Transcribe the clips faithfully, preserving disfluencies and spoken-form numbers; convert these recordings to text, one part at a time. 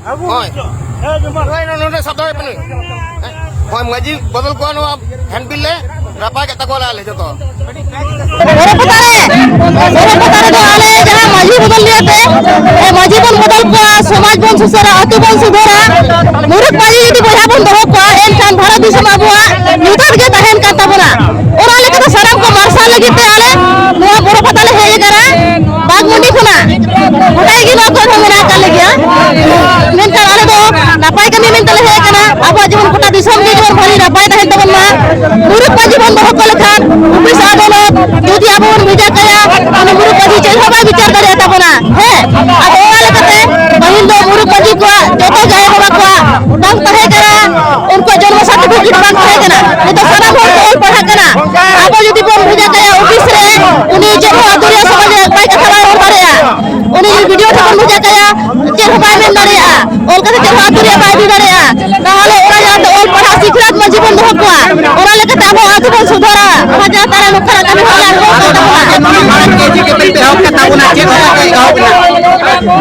ᱦᱳᱭ᱾ ᱦᱳᱭ, ᱱᱚᱰᱮ ᱥᱟᱵ ᱫᱚᱦᱚᱭ ᱯᱮ᱾ ᱦᱳᱭ, ᱢᱟᱹᱡᱷᱤ ᱵᱚᱫᱚᱞ ᱠᱚᱣᱟ ᱱᱚᱣᱟ ᱦᱮᱱᱰᱵᱤᱞ ᱞᱮ ᱨᱟᱯᱟᱜ ᱠᱮᱫ ᱛᱟᱠᱚᱣᱟ ᱟᱞᱮ ᱡᱚᱛᱚ᱾ ᱵᱚᱨᱚ ᱯᱟᱛᱟ ᱨᱮ, ᱵᱚᱨᱚ ᱯᱟᱛᱟ ᱨᱮᱫᱚ ᱟᱞᱮ ᱡᱟᱦᱟᱸ ᱢᱟᱹᱡᱷᱤ ᱵᱚᱫᱚᱞ ᱞᱤᱭᱟᱹ ᱛᱮ, ᱮ, ᱢᱟᱹᱡᱷᱤ ᱵᱚᱱ ᱵᱚᱫᱚᱞ ᱠᱚᱣᱟ, ᱥᱚᱢᱟᱡᱽ ᱵᱚᱱ ᱥᱩᱥᱟᱹᱨᱟ, ᱟᱹᱛᱩ ᱵᱚᱱ ᱥᱩᱫᱷᱟᱹᱨᱟ᱾ ᱢᱩᱨᱩᱠ ᱢᱟᱹᱡᱷᱤ ᱡᱩᱫᱤ ᱵᱚᱭᱦᱟ ᱵᱚᱱ ᱫᱚᱦᱚ ᱠᱚᱣᱟ, ᱮᱱᱠᱷᱟᱱ ᱵᱷᱟᱨᱚᱛ ᱫᱤᱥᱚᱢ ᱟᱵᱚᱣᱟᱜ ᱧᱩᱛᱟᱹᱛ ᱜᱮ ᱛᱟᱦᱮᱱ ᱠᱟᱱ ᱛᱟᱵᱚᱱᱟ᱾ ᱚᱱᱟ ᱞᱮᱠᱟᱛᱮ ᱥᱟᱱᱟᱢ ᱠᱚ ᱢᱟᱨᱥᱟᱞ ᱞᱟᱹᱜᱤᱫ ᱛᱮ ᱟᱞᱮ ᱱᱚᱣᱟ ᱵᱚᱨᱚ ᱯᱟᱛᱟ ᱞᱮ ᱦᱮᱡ ᱟᱠᱟᱱᱟ᱾ ᱵᱟᱜᱽᱢᱩᱱᱰᱤ ᱠᱷᱚᱱᱟᱜ ᱜᱚᱴᱟ ᱜᱮ ᱱᱚᱣᱟ ᱠᱚᱨᱮ ᱦᱚᱸ ᱢᱮᱱᱟᱜ ᱟᱠᱟᱫ ᱞᱮᱜᱮᱭᱟ, ᱢᱮᱱᱠᱷᱟᱱ ᱟᱞᱮ ᱫᱚ ᱱᱟᱯᱟᱭ ᱠᱟᱹᱢᱤ ᱢᱮᱱᱛᱮ ᱞᱮ ᱦᱮᱡ ᱟᱠᱟᱱᱟ᱾ ᱟᱵᱚᱣᱟᱜ ᱡᱮᱢᱚᱱ ᱜᱚᱴᱟ ᱫᱤᱥᱚᱢ ᱜᱮ ᱡᱮᱢᱚᱱ ᱵᱷᱟᱹᱞᱤ ᱱᱟᱯᱟᱭ ᱛᱟᱦᱮᱱ ᱛᱟᱵᱚᱱ ᱢᱟ᱾ ᱢᱩᱨᱩᱠ ᱢᱟᱹᱡᱷᱤ ᱵᱚᱱ ᱫᱚᱦᱚ ᱠᱚ ᱞᱮᱠᱷᱟᱱ ᱚᱯᱷᱤᱥ ᱟᱫᱟᱞᱚᱛ ᱡᱩᱫᱤ ᱟᱵᱚ ᱵᱚᱱ ᱵᱷᱮᱡᱟ ᱠᱟᱭᱟ, ᱩᱱᱤ ᱢᱩᱨᱩᱠ ᱢᱟᱹᱡᱷᱤ ᱪᱮᱫ ᱦᱚᱸ ᱵᱟᱭ ᱵᱤᱪᱟᱹᱨ ᱫᱟᱲᱮᱭᱟᱜ ᱛᱟᱵᱚᱱᱟ᱾ ᱦᱮᱸ, ᱟᱫᱚ ᱚᱱᱟ ᱞᱮᱠᱟᱛᱮ ᱯᱟᱹᱦᱤᱞ ᱫᱚ ᱢᱩᱨᱩᱠ ᱢᱟᱹᱡᱷᱤ ᱠᱚᱣᱟᱜ ᱡᱚᱛᱚ ᱜᱮ ᱟᱭᱳ ᱵᱟᱵᱟ ᱠᱚᱣᱟᱜ ᱵᱟᱝ ᱛᱟᱦᱮᱸ ᱠᱟᱱᱟ, ᱩᱱᱠᱩᱣᱟᱜ ᱡᱚᱱᱢᱚ ᱥᱟᱨᱴᱤᱯᱷᱤᱠᱮᱴ ᱵᱟᱝ ᱛᱟᱦᱮᱸ ᱠᱟᱱᱟ᱾ ᱱᱤᱛᱚᱜ ᱥᱟᱱᱟᱢ ᱦᱚᱲ ᱠᱚ ᱚᱞ ᱯᱟᱲᱦᱟᱜ ᱠᱟᱱᱟ᱾ ᱟᱵᱚ ᱡᱩᱫᱤ ᱵᱚᱱ ᱵᱷᱮᱡᱟ ᱠᱟᱭᱟ ᱚᱯᱷᱤᱥ ᱨᱮ, ᱩᱱᱤ ᱪᱮᱫ ᱦᱚᱸ ᱟᱹᱛᱩ ᱨᱮᱭᱟᱜ ᱥᱚᱢᱟᱡᱽ ᱨᱮᱭᱟᱜ ᱵᱟᱭ ᱠᱟᱛᱷᱟ ᱵᱟᱭ ᱨᱚᱲ ᱫᱟᱲᱮᱭᱟᱜᱼᱟ᱾ ᱩᱱᱤ ᱡᱩᱫᱤ ᱵᱤᱰᱤᱳ ᱴᱷᱮᱱ ᱵᱚᱱ ᱵᱷᱮᱡᱟ ᱠᱟᱭᱟ, ᱪᱮᱫ ᱦᱚᱸ ᱵᱟᱭ ᱢᱮᱱ ᱫᱟᱲᱮᱭᱟᱜᱼᱟ᱾ ᱚᱞ ᱠᱟᱛᱮ ᱪᱮᱫ ᱦᱚᱸ ᱟᱹᱛᱩ ᱨᱮᱭᱟᱜ ᱵᱟᱭ ᱤᱫᱤ ᱫᱟᱲᱮᱭᱟᱜᱼᱟ᱾ ᱛᱟᱦᱚᱞᱮ ᱚᱱᱟ ᱡᱟᱦᱟᱸ ᱛᱮ ᱚᱞ ᱯᱟᱲᱦᱟᱣ ᱥᱤᱠᱷᱱᱟᱹᱛ ᱢᱟᱹᱡᱷᱤ ᱵᱚᱱ ᱫᱚᱦᱚ ᱠᱚᱣᱟ, ᱚᱱᱟ ᱞᱮᱠᱟᱛᱮ ᱟᱵᱚ ᱟᱹᱛᱩ ᱵᱚᱱ ᱥᱩᱫᱷᱟᱹᱨᱟ᱾ ᱚᱱᱟ ᱡᱟᱦᱟᱸ ᱛᱟᱦᱚᱞᱮ ᱱᱚᱝᱠᱟᱱᱟᱜ ᱠᱟᱹᱢᱤ ᱦᱚᱨᱟ ᱟᱬᱜᱚ ᱟᱠᱟᱱ ᱛᱟᱵᱚᱱᱟ᱾ ᱢᱟᱲᱟᱝ ᱪᱮᱫ ᱪᱤᱠᱟᱹ ᱛᱮ ᱮᱦᱚᱵ ᱠᱟᱛᱟ ᱵᱚᱱᱟ? ᱪᱮᱫ ᱦᱚᱛᱮᱡ ᱛᱮ ᱮᱦᱚᱵ ᱮᱱᱟ?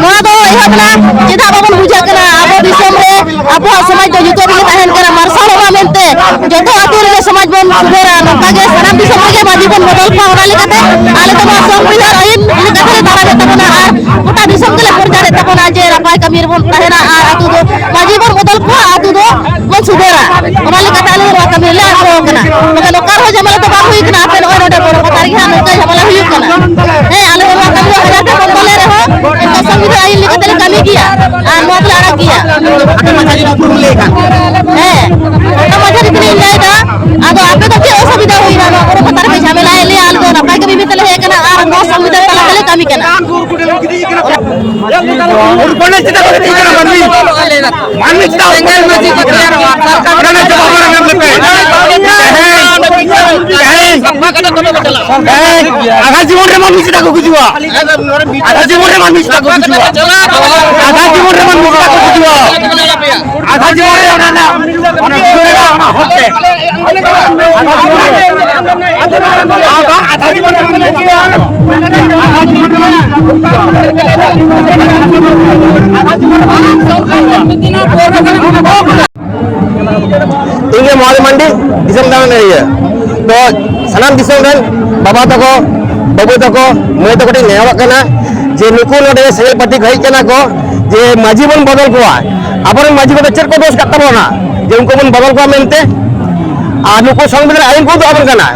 ᱱᱚᱣᱟ ᱫᱚ ᱮᱦᱚᱵ ᱮᱱᱟ, ᱪᱮᱫᱟᱜ ᱵᱟᱵᱚᱱ ᱵᱩᱡᱷᱟᱹᱜ ᱠᱟᱱᱟ? ᱟᱵᱚ ᱫᱤᱥᱚᱢ ᱨᱮ ᱟᱵᱚᱣᱟᱜ ᱥᱚᱢᱟᱡᱽ ᱫᱚ ᱧᱩᱛᱟᱹᱛ ᱨᱮᱜᱮ ᱛᱟᱦᱮᱱ ᱠᱟᱱᱟ, ᱢᱟᱨᱥᱟᱞᱚᱜ ᱢᱟ ᱢᱮᱱᱛᱮ ᱡᱚᱛᱚ ᱟᱹᱛᱩ ᱨᱮᱜᱮ ᱥᱚᱢᱟᱡᱽ ᱵᱚᱱ ᱥᱩᱫᱷᱟᱹᱨᱟ᱾ ᱱᱚᱝᱠᱟ ᱜᱮ ᱥᱟᱱᱟᱢ ᱫᱤᱥᱚᱢ ᱨᱮᱜᱮ ᱢᱟᱹᱡᱷᱤ ᱵᱚᱱ ᱵᱚᱫᱚᱞ ᱠᱚᱣᱟ᱾ ᱚᱱᱟ ᱞᱮᱠᱟᱛᱮ ᱟᱞᱮ ᱫᱚ ᱱᱚᱣᱟ ᱥᱚᱝᱵᱤᱫᱷᱟᱱ ᱟᱹᱭᱤᱱ ᱞᱮᱠᱟᱛᱮ ᱞᱮ ᱛᱟᱲᱟᱢᱮᱫ ᱛᱟᱵᱚᱱᱟ ᱟᱨ ᱜᱚᱴᱟ ᱫᱤᱥᱚᱢ ᱜᱮᱞᱮ ᱯᱨᱚᱪᱟᱨᱮᱫ ᱛᱟᱵᱚᱱᱟ ᱡᱮ ᱱᱟᱯᱟᱭ ᱠᱟᱹᱢᱤ ᱨᱮᱵᱚᱱ ᱛᱟᱦᱮᱱᱟ ᱟᱨ ᱟᱹᱛᱩ ᱫᱚ ᱢᱟᱹᱡᱷᱤ ᱵᱚᱱ ᱵᱚᱫᱚᱞ ᱠᱚᱣᱟ, ᱟᱹᱛᱩ ᱫᱚ ᱵᱚᱱ ᱥᱩᱫᱷᱟᱹᱨᱟ᱾ ᱚᱱᱟ ᱞᱮᱠᱟᱛᱮ ᱟᱞᱮ ᱫᱚ ᱱᱚᱣᱟ ᱠᱟᱹᱢᱤ ᱨᱮᱞᱮ ᱟᱬᱜᱚ ᱟᱠᱟᱱᱟ᱾ ᱵᱟᱠᱷᱟᱱ ᱚᱠᱟ ᱨᱮᱦᱚᱸ ᱡᱷᱟᱢᱮᱞᱟ ᱫᱚ ᱵᱟᱝ ᱦᱩᱭ ᱠᱟᱱᱟ, ᱟᱯᱮ ᱱᱚᱜᱼᱚᱭ ᱱᱚᱰᱮ ᱵᱚᱨᱚ ᱯᱟᱛᱟ ᱨᱮᱜᱮ ᱦᱟᱸᱜ ᱱᱚᱝᱠᱟ ᱡᱷᱟᱢᱮᱞᱟ ᱦᱩᱭᱩᱜ ᱠᱟᱱᱟ᱾ ᱦᱮᱸ, ᱟᱞᱮ ᱫᱚ ᱱᱚᱣᱟ ᱠᱟᱹᱢᱤ ᱫᱚ ᱦᱟᱡᱟᱨ ᱴᱟᱠᱟ ᱵᱚᱱ ᱫᱚᱞᱮ ᱨᱮᱦᱚᱸ, ᱮᱱᱠᱷᱟᱱ ᱥᱚᱝᱵᱤᱫᱷᱟᱱ ᱟᱹᱭᱤᱱ ᱞᱮᱠᱟᱛᱮ ᱞᱮ ᱠᱟᱹᱢᱤ ᱜᱮᱭᱟ ᱟᱨ ᱱᱚᱣᱟ ᱫᱚᱞᱮ ᱟᱲᱟᱜ ᱜᱮᱭᱟ᱾ ᱟᱯᱮ ᱢᱟᱹᱡᱷᱤ ᱧᱩᱛᱩᱢ ᱞᱟᱹᱭ ᱠᱷᱟᱱ? ᱦᱮᱸ, ᱟᱯᱮ ᱢᱟᱹᱡᱷᱤ ᱧᱩᱛᱩᱢ ᱞᱟᱹᱭ ᱫᱟ᱾ ᱟᱫᱚ ᱟᱯᱮ ᱫᱚ ᱪᱮᱫ ᱚᱥᱩᱵᱤᱫᱷᱟ ᱦᱩᱭᱱᱟ? ᱱᱚᱣᱟ ᱵᱚᱨᱚ ᱯᱟᱛᱟ ᱨᱮᱯᱮ ᱡᱷᱟᱢᱮᱞᱟᱭᱮᱫ ᱞᱮᱭᱟ, ᱟᱞᱮ ᱫᱚ ᱱᱟᱯᱟᱭ ᱠᱟᱹᱢᱤ ᱢᱮᱱᱛᱮ ᱞᱮ ᱦᱮᱡ ᱟᱠᱟᱱᱟ ᱟᱨ ᱱᱚᱣᱟ ᱥᱚᱝᱵᱤᱫᱷᱟᱱ ᱛᱟᱞᱟ ᱛᱮᱞᱮ ᱠᱟᱹᱢᱤ ᱠᱟᱱᱟ᱾ ᱩᱱᱠᱩ ᱪᱮᱫᱟᱜ ᱠᱚ ᱜᱤᱛᱤᱡ ᱠᱟᱱᱟ ᱢᱟᱹᱱᱢᱤ? ᱢᱟᱹᱱᱢᱤ ᱪᱮᱫᱟᱜ ᱥᱮᱸᱜᱮᱞ ᱢᱟᱹᱪᱤ ᱠᱚ ᱛᱮᱭᱟᱨᱚᱜᱼᱟ᱾ ᱚᱱᱟ ᱪᱟᱵᱟ ᱵᱟᱲᱟ ᱧᱟᱢ ᱞᱮᱯᱮ᱾ ᱛᱮᱦᱮᱧ, ᱛᱮᱦᱮᱧ ᱟᱫᱷᱟ ᱡᱤᱵᱚᱱ ᱨᱮ ᱢᱟᱹᱱᱢᱤ ᱪᱮᱫᱟᱜ ᱠᱚ ᱜᱩᱡᱩᱜᱼᱟ? ᱟᱫᱷᱟ ᱡᱤᱵᱚᱱ ᱨᱮ ᱢᱟᱹᱱᱢᱤ ᱪᱮᱫᱟᱜ ᱠᱚ ᱜᱩᱡᱩᱜᱼᱟ? ᱟᱫᱷᱟ ᱡᱤᱵᱚᱱ ᱨᱮ ᱢᱟᱹᱱᱢᱤ ᱪᱮᱫᱟᱜ ᱠᱚ ᱜᱩᱡᱩᱜᱼᱟ? ᱟᱫᱷᱟ ᱡᱤᱵᱚᱱ ᱨᱮ ᱚᱱᱟ ᱨᱮᱱᱟᱜ, ᱚᱱᱟ ᱵᱩᱡᱷᱟᱹᱣ ᱨᱮᱱᱟᱜ ᱚᱱᱟ ᱦᱚᱨ ᱛᱮ᱾ ᱟᱫᱷᱟ ᱡᱤᱵᱚᱱ ᱨᱮ ᱢᱟᱹᱱᱢᱤ ᱪᱮᱫᱟᱜ ᱠᱚ ᱜᱩᱡᱩᱜᱼᱟ? ᱟᱫᱷᱟ ᱡᱤᱵᱚᱱ ᱨᱮ ᱢᱟᱹᱱᱢᱤ ᱪᱮᱫᱟᱜ ᱠᱚ ᱜᱩᱡᱩᱜᱼᱟ? ᱤᱧ ᱜᱮ ᱢᱚᱦᱟᱫᱮᱵ ᱢᱟᱱᱰᱤ, ᱫᱤᱥᱚᱢ ᱫᱟᱬᱟᱱ ᱤᱭᱟᱹ᱾ ᱛᱚ ᱥᱟᱱᱟᱢ ᱫᱤᱥᱚᱢ ᱨᱮᱱ ᱵᱟᱵᱟ ᱛᱟᱠᱚ, ᱵᱟᱹᱵᱩ ᱛᱟᱠᱚ, ᱢᱟᱹᱭ ᱛᱟᱠᱚ ᱴᱷᱮᱱ ᱱᱮᱦᱚᱨᱚᱜ ᱠᱟᱱᱟ ᱡᱮ ᱱᱩᱠᱩ ᱱᱚᱰᱮ ᱥᱮᱸᱜᱮᱞ ᱯᱟᱹᱴᱤ ᱠᱚ ᱦᱮᱡ ᱠᱟᱱᱟ ᱠᱚ, ᱡᱮ ᱢᱟᱹᱡᱷᱤ ᱵᱚᱱ ᱵᱚᱫᱚᱞ ᱠᱚᱣᱟ᱾ ᱟᱵᱚᱨᱮᱱ ᱢᱟᱹᱡᱷᱤ ᱠᱚᱫᱚ ᱪᱮᱫ ᱠᱚ ᱫᱳᱥ ᱠᱟᱜ ᱛᱟᱵᱚᱱᱟ ᱡᱮ ᱩᱱᱠᱩ ᱵᱚᱱ ᱵᱚᱫᱚᱞ ᱠᱚᱣᱟ ᱢᱮᱱᱛᱮ? ᱟᱨ ᱱᱩᱠᱩ ᱥᱚᱝᱵᱤᱫᱷᱟᱱ ᱟᱹᱭᱤᱱ ᱠᱚ ᱩᱫᱩᱜ ᱟᱵᱚᱱ ᱠᱟᱱᱟ,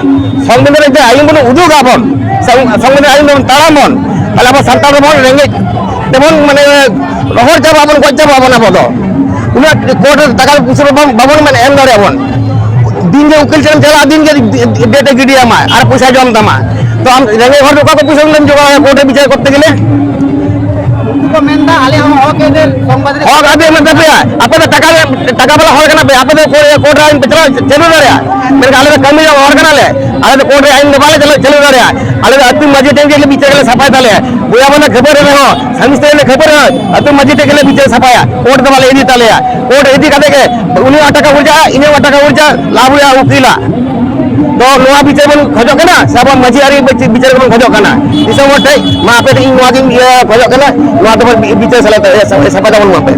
ᱥᱚᱝᱵᱤᱫᱷᱟᱱ ᱨᱮ ᱟᱹᱭᱤᱱ ᱵᱚᱱ ᱩᱫᱩᱜᱟ ᱟᱵᱚᱱ, ᱥᱚᱝ-, ᱥᱚᱝᱵᱤᱫᱷᱟᱱ ᱟᱹᱭᱤᱱ ᱵᱚᱱ ᱛᱟᱲᱟᱢ ᱵᱚᱱ, ᱛᱟᱦᱞᱮ ᱟᱵᱚ ᱥᱟᱱᱛᱟᱲ ᱫᱚᱵᱚᱱ ᱨᱮᱸᱜᱮᱡ ᱛᱮᱵᱚᱱ ᱢᱟᱱᱮ ᱨᱚᱦᱚᱲ ᱪᱟᱵᱟᱜ ᱟᱵᱚᱱ, ᱜᱚᱡ ᱪᱟᱵᱟᱜ ᱟᱵᱚᱱ ᱟᱵᱚ ᱫᱚ᱾ ᱩᱱᱟᱹᱜ ᱠᱳᱨᱴ ᱨᱮ ᱴᱟᱠᱟ ᱯᱩᱭᱥᱟᱹ ᱵᱟᱵᱚᱱ, ᱵᱟᱵᱚᱱ ᱢᱟᱱᱮ ᱮᱢ ᱫᱟᱲᱮᱭᱟᱜᱼᱟ ᱵᱚᱱ᱾ ᱫᱤᱱ ᱜᱮ ᱩᱠᱤᱞ ᱴᱷᱮᱱ ᱪᱟᱞᱟᱜᱼᱟ, ᱫᱤᱱ ᱜᱮ ᱰᱮᱴ ᱮ ᱜᱤᱰᱤᱭᱟᱢᱟ ᱟᱨ ᱯᱚᱭᱥᱟ ᱡᱚᱢ ᱛᱟᱢᱟ᱾ ᱛᱚ ᱟᱢ ᱨᱮᱸᱜᱮᱡ ᱦᱚᱲ ᱫᱚ ᱚᱠᱟ ᱠᱚ ᱯᱚᱭᱥᱟ ᱫᱚᱢ ᱡᱚᱜᱟᱲᱟ ᱠᱳᱨᱴ ᱨᱮ ᱵᱤᱪᱟᱹᱨ ᱠᱚᱨᱛᱮ ᱜᱮᱞᱮ? ᱩᱱᱠᱩ ᱠᱚ ᱢᱮᱱᱫᱟ ᱟᱞᱮ ᱦᱚᱸ ᱦᱚᱠ ᱟᱹᱭᱫᱟᱹᱨ ᱥᱚᱝᱵᱟᱫ ᱨᱮ ᱦᱚᱠ ᱟᱹᱭᱫᱟᱹᱨ ᱢᱮᱱᱟᱜ ᱛᱟᱯᱮᱭᱟ, ᱟᱯᱮ ᱫᱚ ᱴᱟᱠᱟ ᱨᱮ, ᱴᱟᱠᱟ ᱵᱟᱞᱟ ᱦᱚᱲ ᱠᱟᱱᱟ ᱯᱮ, ᱟᱯᱮ ᱫᱚ ᱠᱳᱨᱴ, ᱠᱳᱨᱴ ᱨᱮ ᱟᱹᱭᱤᱱ ᱯᱮ ᱪᱟᱞᱟᱣ, ᱪᱟᱹᱞᱩ ᱫᱟᱲᱮᱭᱟᱜᱼᱟ, ᱢᱮᱱᱠᱷᱟᱱ ᱟᱞᱮ ᱫᱚ ᱠᱟᱹᱢᱤ ᱡᱚᱝ ᱦᱚᱲ ᱠᱟᱱᱟᱞᱮ, ᱟᱞᱮ ᱫᱚ ᱠᱳᱨᱴ ᱨᱮ ᱟᱹᱭᱤᱱ ᱫᱚ ᱵᱟᱞᱮ ᱪᱟᱹᱞᱩ, ᱪᱟᱹᱞᱩ ᱫᱟᱲᱮᱭᱟᱜᱼᱟ᱾ ᱟᱞᱮ ᱫᱚ ᱟᱹᱛᱩ ᱢᱟᱹᱡᱷᱤ ᱴᱷᱮᱱ ᱜᱮ ᱵᱤᱪᱟᱹᱨ ᱞᱮ ᱥᱟᱯᱷᱟᱭ ᱛᱟᱞᱮᱭᱟ, ᱵᱚᱭᱦᱟ ᱵᱚᱱ ᱠᱷᱟᱹᱯᱟᱹᱨᱤ ᱨᱮᱦᱚᱸ, ᱥᱟᱢᱤ ᱥᱛᱨᱤ ᱞᱮ ᱠᱷᱟᱹᱯᱟᱹᱨᱤ ᱨᱮᱦᱚᱸ, ᱟᱹᱛᱩ ᱢᱟᱹᱡᱷᱤ ᱴᱷᱮᱱ ᱜᱮᱞᱮ ᱵᱤᱪᱟᱹᱨ ᱥᱟᱯᱷᱟᱭᱟ, ᱠᱳᱨᱴ ᱫᱚ ᱵᱟᱞᱮ ᱤᱫᱤ ᱛᱟᱞᱮᱭᱟ᱾ ᱠᱳᱨᱴ ᱤᱫᱤ ᱠᱟᱛᱮ ᱜᱮ ᱩᱱᱤᱭᱟᱜ ᱴᱟᱠᱟ ᱩᱨᱡᱟᱜᱼᱟ, ᱤᱧᱟᱹᱜ ᱴᱟᱠᱟ ᱩᱨᱡᱟᱜᱼᱟ, ᱞᱟᱵᱷ ᱦᱩᱭᱩᱜᱼᱟ ᱩᱠᱤᱞᱟᱜ᱾ ᱛᱚ ᱱᱚᱣᱟ ᱵᱤᱪᱟᱹᱨ ᱵᱚᱱ ᱠᱷᱚᱡᱚᱜ ᱠᱟᱱᱟ ᱥᱮ ᱟᱵᱚᱣᱟᱜ ᱢᱟᱹᱡᱷᱤ ᱟᱹᱨᱤ ᱵᱤᱪᱟᱹᱨ ᱵᱚᱱ ᱠᱷᱚᱡᱚᱜ ᱠᱟᱱᱟ? ᱫᱤᱥᱚᱢ ᱦᱚᱲ ᱴᱷᱮᱱ ᱢᱟ ᱟᱯᱮ ᱴᱷᱮᱱ ᱤᱧ ᱱᱚᱣᱟ ᱜᱤᱧ ᱤᱭᱟᱹ ᱠᱷᱚᱡᱚᱜ ᱠᱟᱱᱟ, ᱱᱚᱣᱟ ᱛᱮᱵᱚᱱ ᱵᱤᱪᱟᱹᱨ ᱥᱟᱞᱟ-, ᱥᱟᱯᱷᱟ ᱛᱟᱵᱚᱱ ᱢᱟᱯᱮ᱾